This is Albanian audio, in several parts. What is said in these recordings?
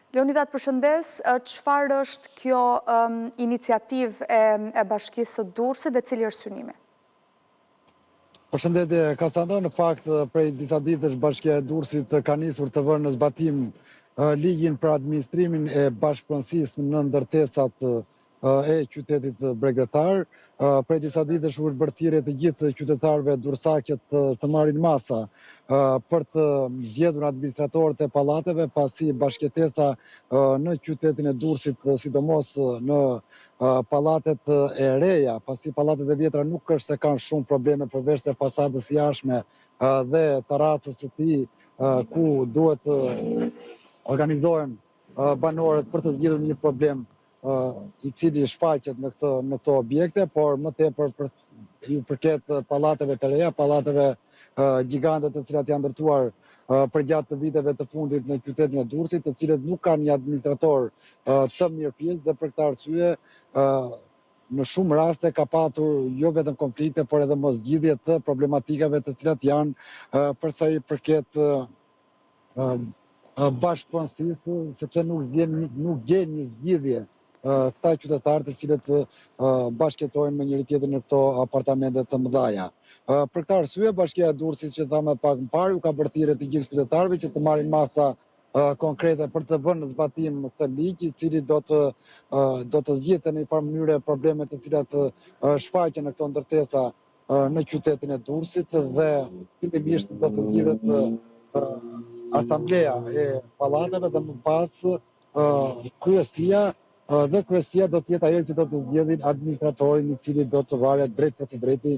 Leonidha, të përshëndes, çfarë është kjo iniciativë e Bashkisë së Durrësit dhe cili është synimi? Përshëndetje Kasandra, në fakt prej disa ditësh Bashkia e Durrësit ka nisur të vërë në zbatim ligjin për administrimin e bashkëpronësisë në ndërtesat e qytetit bregdetar. Prej disa ditësh u është bërë thirrje të gjithë qytetarëve durrsakë që të, të marrin masa për të zgjedhur administratorët e pallateve, pasi bashkëjetesa në qytetin e Durrësit, sidomos në pallatet e reja, pasi pallatet e vjetra nuk është se kanë shumë probleme përveç se fasadës së jashtme dhe tarracës së tij ku duhet të organizohen banorët për të zgjidhur një problem i cili shfaqet në këtë në këto objekte, por më tepër për ju përket pallateve të reja, pallateve gjigante të cilat janë ndërtuar përgjatë viteve të fundit në qytetin e Durrësit, të cilët nuk kanë një administrator të mirëfilltë dhe për këtë arsye në shumë raste ka patur jo vetëm konflikte, por edhe moszgjidhje të problematikave të cilat janë për sa i përket bashkëpronësisë, sepse nuk gjen nuk gjen një zgjidhje këta qytetarë të cilët bashkëjetojnë me njëri-tjetrin në këto apartamente të mëdhaja. Për këtë arsye, Bashkia e Durrësit që thamë pak më parë, u ka bërë thirrje të gjithë qytetarëve që të marrin masa konkrete për të vënë në zbatim këtë ligj, i cili do të do të zgjidhte në një farë mënyre problemet të cilat shfaqen në këto ndërtesa në qytetin e Durrësit dhe fillimisht do të zgjidhet asambleja e pallateve dhe më pas kryesia dhe kryesia do të jetë ajo që do të zgjedhin administratorin i cili do të varet drejtpërsëdrejti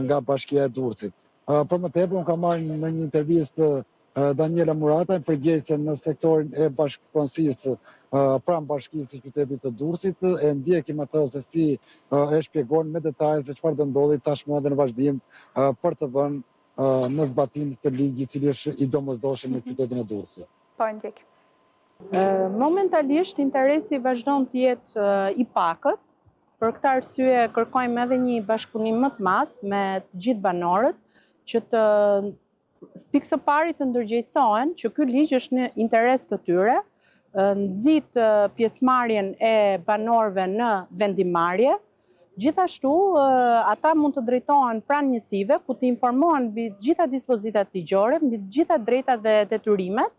nga bashkia e Durrësit. Për më tepër, unë kam marrë në një intervistë Daniela Murataj, përgjegjëse në sektorin e bashkëpronësisë pranë bashkisë së qytetit të Durrësit, e ndjekim atë se si e shpjegon me detaje se çfarë do ndodhi tashmë edhe në vazhdim për të vënë në zbatim këtë ligj i cili është i domosdoshëm në qytetin e Durrësit. Po e ndjekim. Momentalisht interesi vazhdon të jetë i pakët. Për këtë arsye kërkojmë edhe një bashkëpunim më të madh me të gjithë banorët që të pikë së pari të ndërgjegjësohen që ky ligj është në interes të tyre, nxit pjesëmarrjen e banorëve në vendimmarrje. Gjithashtu, ata mund të drejtohen pranë njësive ku të informohen mbi të gjitha dispozitat ligjore, mbi të gjitha drejtat dhe detyrimet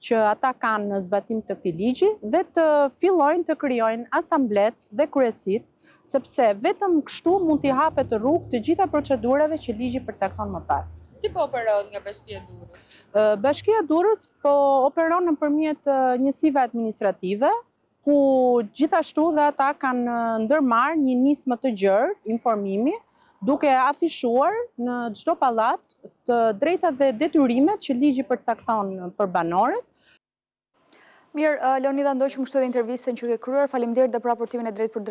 që ata kanë në zbatim të këtij ligji dhe të fillojnë të krijojnë asambletë dhe kryesitë sepse vetëm kështu mund t'i hapet rrugë të gjitha procedurave që ligji përcakton më pas. Si po operohet nga Bashkia Durrës? Bashkia Durrës po operon nëpërmjet njësive administrative, ku gjithashtu dhe ata kanë ndërmarrë një nismë të gjerë informimi, duke afishuar në çdo pallat të drejtat dhe detyrimet që ligji përcakton për banorët. Mirë, Leonidha, ndoqëm kështu edhe intervistën që ke kryer. Faleminderit dhe për raportimin e drejtpërdrejtë.